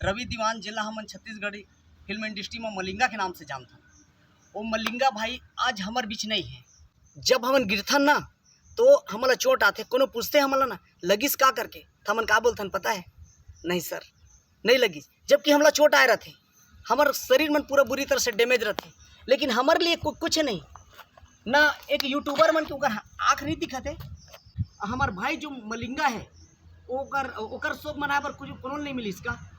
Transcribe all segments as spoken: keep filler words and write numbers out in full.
रवि दीवान, जेला हमन Chhattisgarhi film industry में मलिंगा के नाम से जानथन, वो मलिंगा भाई आज हमर बीच नहीं है। जब हमन गिरथन ना, तो हमला चोट आथे। कोनो पूछते हमला ना, "लगिस का?" करके, त हमन का बोलथन पता है? "नहीं सर, नहीं लगिस।" जबकि हमला चोट आए रहथे, हमर शरीर मन पूरा बुरी तरह से डैमेज रहथे, लेकिन हमर लिए कु-, कुछ नहीं। ना एक यूट्यूबर मन के ओकर आँख नहीं दिखत है। हमर भाई जो मलिंगा है, ओकर, ओकर शोक मनाए बर कुछ कोनो नहीं मिलिस का?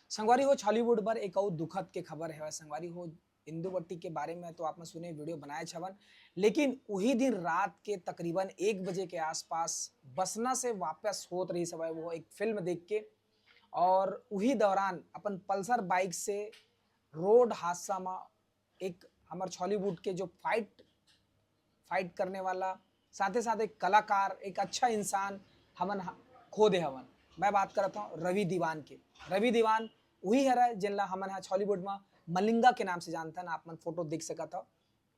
संगवारी हो, छॉलीवुड बर एक अउ दुखद के खबर है। संगवारी हो, इंदुमती के बारे में तो आप मन सुने, वीडियो बनाए छवन, लेकिन उही दिन रात के तकरीबन एक बजे के आसपास बसना से वापस होत रहिस हवय वो एक फिल्म देख के, और उही दौरान अपन पल्सर बाइक से रोड हादसा में एक हमर छॉलीवुड के जो फाइट फाइट करने वाला, साथे साथ एक कलाकार, एक अच्छा इंसान हमन ह-, खो दे हवन। मैं बात करत हूँ रवि दीवान के। रवि दीवान वही हरय, जेन ला हमन ह छॉलीवुड म मलिंगा के नाम से जानथन। आप मन फोटो देख सकत हव,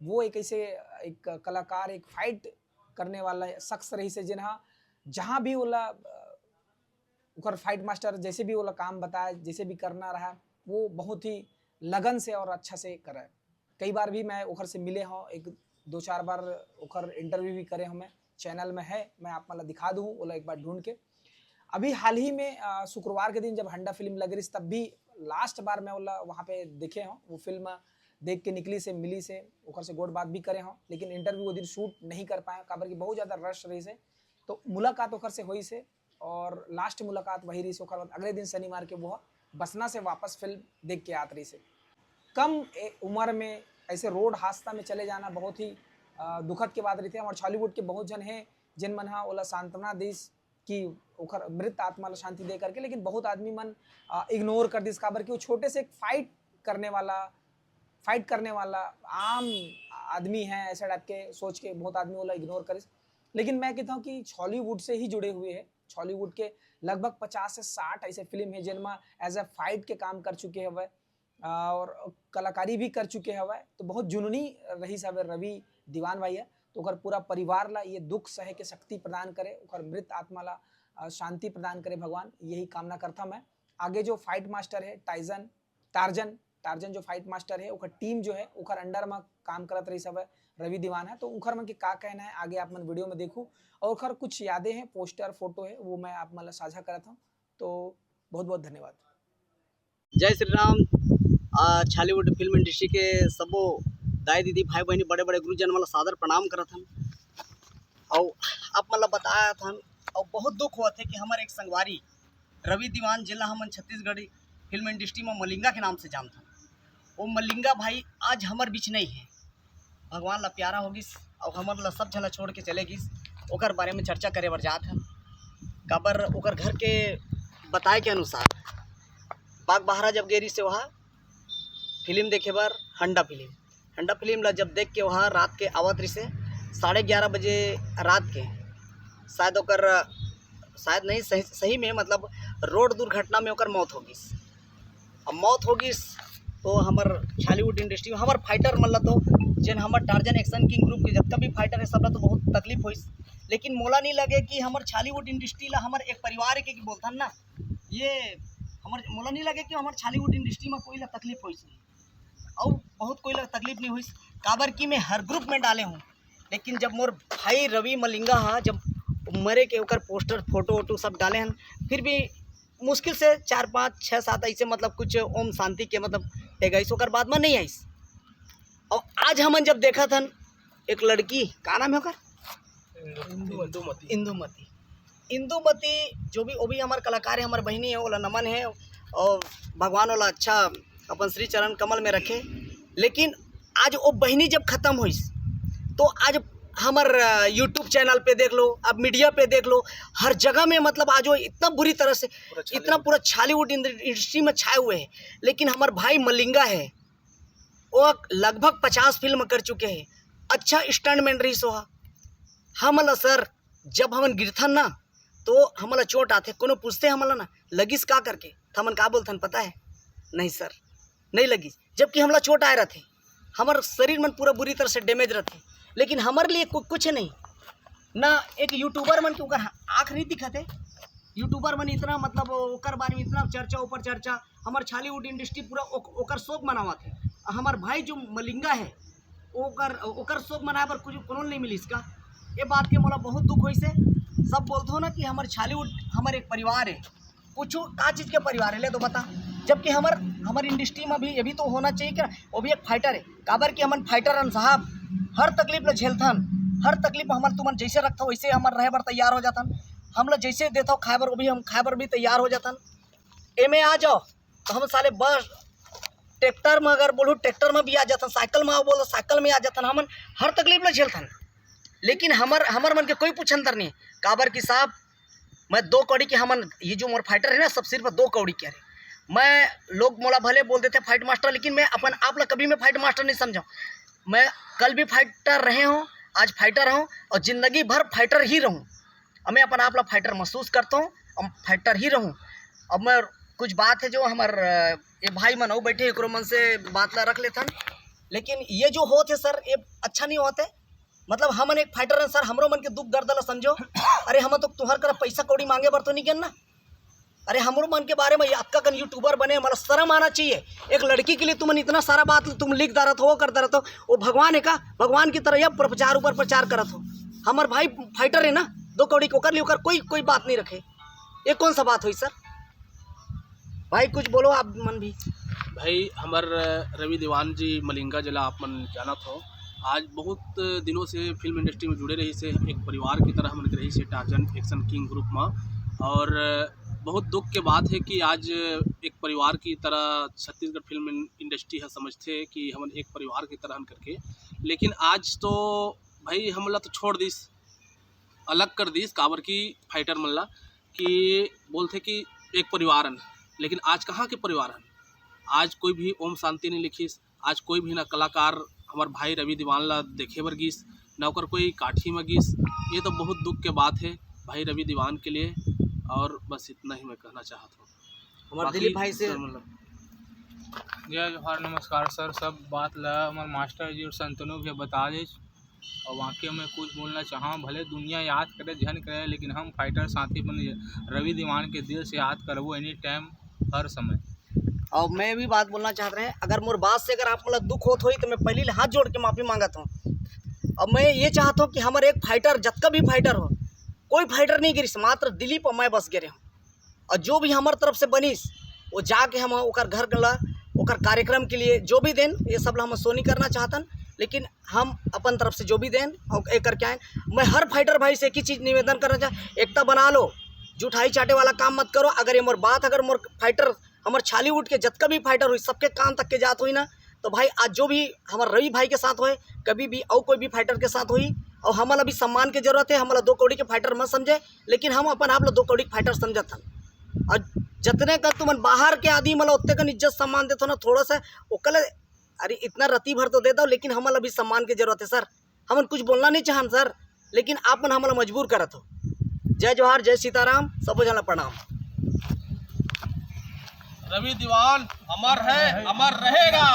वो एक ऐसे एक कलाकार, एक फाइट करने वाला शख्स रहिस हे, जेन ह जहाँ भी ओला, अ, ओकर फाइट मास्टर जैसे भी ओला काम बताए, जैसे भी करना रहा, वो बहुत ही लगन से और अच्छा से करे। कई बार भी मैं ओकर से मिले हूँ, एक दो चार बार ओकर इंटरव्यू भी करे हूँ मैं, चैनल में है, मैं आप मन ला दिखा दूँ ओला एक बार ढूंढ के। अभी हाल ही में, अ, शुक्रवार के दिन जब हंडा फिल्म लग रही, तब भी लास्ट बार मैं ओला वहाँ पे देखे हूँ। वो फिल्म देख के निकलिस हे, मिलिस हे, ओकर से गोठ बात भी करे हूँ, लेकिन इंटरव्यू वो दिन शूट नहीं कर पाए, काबर कि बहुत ज़्यादा रश रहिस हे। तो मुलाकात ओकर से होइस हे, और लास्ट मुलाकात वही रहिस हे। ओकर बाद अगले दिन शनिवार के वो बसना से वापस फिल्म देख के आत रहिस हे। कम ए-, उम्र में ऐसे रोड हादसा में चले जाना बहुत ही, अ, दुखद के बात रहिथे। हमर छॉलीवुड के बहुत झन हे, जेन मन ह ओला सांत्वना दिस कि ओकर मृत आत्मा ला शांति दे करके, लेकिन बहुत आदमी मन, अ, इग्नोर कर दिस, काबर कि वो छोटे से एक फाइट करने वाला, फाइट करने वाला आम आदमी है, ऐसे टाइप के सोच के बहुत आदमी ओला इग्नोर करिस। लेकिन मैं कहता हूँ कि छॉलीवुड से ही जुड़े हुए हैं। छॉलीवुड के लगभग पचास से साठ ऐसे फिल्म है, जिनमें एज अ फाइट के काम कर चुके हवय, अ, और कलाकारी भी कर चुके हवय, तो बहुत जुनूनी रहिस हवय रवि दीवान भाई ह। तो ओकर पूरा परिवार ला ये दुख सहे के शक्ति प्रदान करे, ओकर मृत आत्मा ला, अ, शांति प्रदान करे भगवान, यही कामना करता मैं। आगे जो फाइट मास्टर है टाइजन, टार्जन, टार्जन जो फाइट मास्टर है, ओकर टीम जो है, ओकर अंडर में काम करत रहिस हवय रवि दीवान है। तो ओकर मन के का कहना है, आगे आप मन वीडियो में देखू, और ओकर कुछ यादें हैं, पोस्टर, फोटो है, वो मैं आप मन ला साझा करत हूँ। तो बहुत बहुत धन्यवाद। जय श्री राम। आ, छॉलीवुड फिल्म इंडस्ट्री के सबो दाई दीदी, भाई बहनी, बड़े बड़े गुरुजन मन ला सादर प्रणाम करत हन। अउ आप मन ला बतात हन, अउ बहुत दुख होत हे कि हमर एक संगवारी रवि दीवान, जेला हमन छत्तीसगढ़ी फिल्म इंडस्ट्री में मलिंगा के नाम से जानथन, वो मलिंगा भाई आज हमर बीच नहीं है। भगवान ला प्यारा हो गिस, अउ हमर ला सब झन ला छोड़ के चले गिस। ओकर बारे में चर्चा करे बर जात हन, काबर ओकर घर के बताए के अनुसार बागबाहरा जब गे रिहिस हे वहाँ फिल्म देखे बर, हंडा फिल्म, हंडा फिल्म ला जब देख के वहाँ रात के आवत रिहिस हे, साढ़े ग्यारह बजे रात के, शायद ओकर, शायद नहीं, सही, सही में मतलब रोड दुर्घटना में ओकर मौत हो गिस। अब मौत हो गिस तो हमर छॉलीवुड इंडस्ट्री में हमर फाइटर मन ला तो, जेन हमर टार्जन एक्शन किंग ग्रुप के जतका भी फाइटर है, सब ला तो बहुत तकलीफ होइस। लेकिन मोला नहीं लगे कि हमर छॉलीवुड इंडस्ट्री ला हमर एक परिवार के कि बोलथन ना, ये हमर, मोला नहीं लगे कि हमर छॉलीवुड इंडस्ट्री में कोई ला तकलीफ होइस नहीं, अउ बहुत कोई ला तकलीफ नहीं होइस, काबर कि मैं हर ग्रुप में डाले हूँ। लेकिन जब मोर भाई रवि मलिंगा हा, जब मरे के ओकर पोस्टर, फोटो वोटो सब डाले हन, फिर भी मुश्किल से चार, पाँच, छः, सात ऐसे, मतलब, कुछ ओम शांति के, मतलब, एक आइस, ओकर बाद में नहीं आइस। और आज हमन जब देखत हन, एक लड़की, का नाम है ओकर? इंदुमती। इंदुमती। इंदुमती, जो भी, वो भी हमर कलाकार है, हमर बहिनी है, ओला नमन है, और भगवान ओला अच्छा अपन श्री चरण कमल में रखे। लेकिन आज वो बहिनी जब खत्म होइस, तो आज हमर, अ, YouTube चैनल पे देख लो, अब मीडिया पे देख लो, हर जगह में, मतलब, आज वो इतना बुरी तरह से, पूरा छालीवुड। इतना पूरा छालीवुड इंड-, इंडस्ट्री में छाए हुए हैं। लेकिन हमर भाई मलिंगा है, वो लगभग पचास फिल्म कर चुके हैं, अच्छा स्टंटमैन रहिस वो हा। हमला सर, जब हमन गिरथन ना, तो हमला चोट आथे। कोनो पूछते हमला ना, "लगिस का?" करके, त हमन का बोलथन पता है? "नहीं सर, नहीं लगिस।" जबकि हमला चोट आए रहथे, हमर शरीर मन पूरा बुरी तरह से डैमेज रहथे, लेकिन हमर लिए कु-, कुछ नहीं। ना एक यूट्यूबर मन के ओकर आँख नहीं दिखत है, YouTuber मन इतना, मतलब, ओकर बारे में इतना चर्चा, ऊपर चर्चा, हमर छालीवुड इंडस्ट्री पूरा ओक-, ओकर शोक मनावत हे। हमर भाई जो मलिंगा हे, ओकर ओकर शोक मनाए बर कुछ कोनो नहीं मिलिस का? ये बात के मोला बहुत दुख होइस हे। सब बोलथो ना कि हमर छालीवुड हमर एक परिवार हे, कुछ का चीज के परिवार हे, ले तो बता। जबकि हमर हमर इंडस्ट्री में भी ये भी तो होना चाहिए कि वो भी एक फाइटर हे। काबर कि हमन फाइटर हन साहब, हर तकलीफ ल झेलथन, हर तकलीफ हमर तुमन जैसे रखथो वैसे हमर रहे बर तैयार हो जाथन। हम ल जैसे देथो खाए बर, वो भी हम खाए बर भी तैयार हो जाथन। एमे आ जाओ तो हम साले बस ट्रैक्टर में अगर बोलूँ, ट्रैक्टर में भी आ जाथन, साइकिल में आओ बोलो, साइकिल में आ जाथन। हमन हर तकलीफ ल झेलथन, लेकिन हमर हमर मन के कोई पूछंतर नहीं। काबर कि साहब, मैं दो कौड़ी के, हमन ये जो मोर फाइटर हे ना, सब सिर्फ दो कौड़ी के हरे। मैं, लोग मोला भले बोल देथे फाइट मास्टर, लेकिन मैं अपन आप ला कभी मैं फाइट मास्टर नहीं समझा। मैं कल भी फाइटर रहे हूँ, आज फाइटर हूँ और जिंदगी भर फाइटर ही रहूँ। अब मैं अपन आप ला फाइटर महसूस करता हूँ, हम फाइटर ही रहूँ। अब मैं, कुछ बात है जो हमर, अ, ये भाई मन अउ बैठे, एकरो मन से बात ला रख लेथन। लेकिन ये जो होत हे सर, ये अच्छा नहीं होत हे। मतलब हमन एक फाइटर हन सर, हमरो मन के दुख दर्द ला समझो। अरे हम तो तुहर करा पैसा कौड़ी मांगे बर तो नहीं गेन ना। अरे हमरो मन के बारे में ये अतका कन यूट्यूबर बने, मतलब शर्म आना चाहिए। एक लड़की के लिए तुमन इतना सारा बात तुम लिख डारत हो, वो कर डारत हो, वो भगवान है का? भगवान की तरह ये प्रचार ऊपर प्रचार करत हो। हमर भाई फाइटर है ना, दो कौड़ी के, ओकर लिए ओकर कोई कोई बात नहीं रखे। ये कौन सा बात हुई सर? भाई कुछ बोलो आप मन भी। भाई हमर रवि दीवान जी मलिंगा, जेला आप मन जानत हो, आज बहुत दिनों से फिल्म इंडस्ट्री में जुड़े रहिस हे, एक परिवार की तरह हमन के रहिस हे टार्जन एक्शन किंग ग्रुप में। और बहुत दुख के बात है कि आज एक परिवार की तरह छत्तीसगढ़ फिल्म इंडस्ट्री है समझथे कि हमन एक परिवार की तरह हन करके, लेकिन आज तो भाई हमन ला तो छोड़ दिस, अलग कर दिस, काबर कि फाइटर मन ला कि बोलथे कि एक परिवार हन, लेकिन आज कहाँ के परिवार हन? आज कोई भी ओम शांति नहीं लिखिस, आज कोई भी ना कलाकार हमर भाई रवि दीवान ला देखे बर गिस, ना ओकर कोई काठी में गिस। ये तो बहुत दुख के बात है भाई रवि दीवान के लिए। और बस इतना ही मैं कहना चाहत हूँ। हमारे बाकी दिलीप भाई से सर, मतलब, जय जोहार, नमस्कार सर। सब बात ला हमर मास्टर जी और संतनु भी बता दे, और वाकई में कुछ बोलना चाहा, भले दुनिया याद करे झन करे, लेकिन हम फाइटर साथी बन रवि दीवान के दिल से याद करबो एनी टाइम, हर समय। और मैं भी बात बोलना चाहत रहे, अगर मोर बात से अगर आप मतलब दुख होत होई तो मैं पहले हाथ जोड़ के माफी मांगत हूँ। अब मैं ये चाहत हूँ कि हमर एक फाइटर, जतका भी फाइटर हो, कोई फाइटर नहीं गिरिस, मात्र दिलीप और मैं बस गिरे हूँ। और जो भी हमर तरफ से बनिस, वो जाके हम ओकर घर ला, ओकर कार्यक्रम के लिए जो भी देन, ये सब ला हम सोनी करना चाहतन। लेकिन हम अपन तरफ से जो भी देन और ये करके आए। मैं हर फाइटर भाई से एक ही चीज निवेदन करना चाह, एकता बना लो, जुठाई चाटे वाला काम मत करो। अगर ये मोर बात, अगर मोर फाइटर, हमर छालीवुड के जतका भी फाइटर हुई, सबके कान तक के जात हुई ना, तो भाई आज जो भी हमर रवि भाई के साथ होए, कभी भी और कोई भी फाइटर के साथ हुई, और हमला भी सम्मान के जरूरत है। हमला दो कौड़ी के फाइटर मत समझे, लेकिन हम अपन आप ला दो कौड़ी के फाइटर समझत हन। और जतने कन तुमन बाहर के आदमी मन ला ओतने कन इज्जत सम्मान देथो ना थोड़ा सा, ओकर ले, अरे इतना रत्ती भर तो दे दो, लेकिन हमला भी सम्मान के जरूरत है सर। हमन कुछ बोलना नहीं चाहन सर, लेकिन आप मन हमला मजबूर करत हो। जय जोहार, जय सीताराम, सबो झन ला प्रणाम। रवि दीवान अमर है, अमर रहेगा।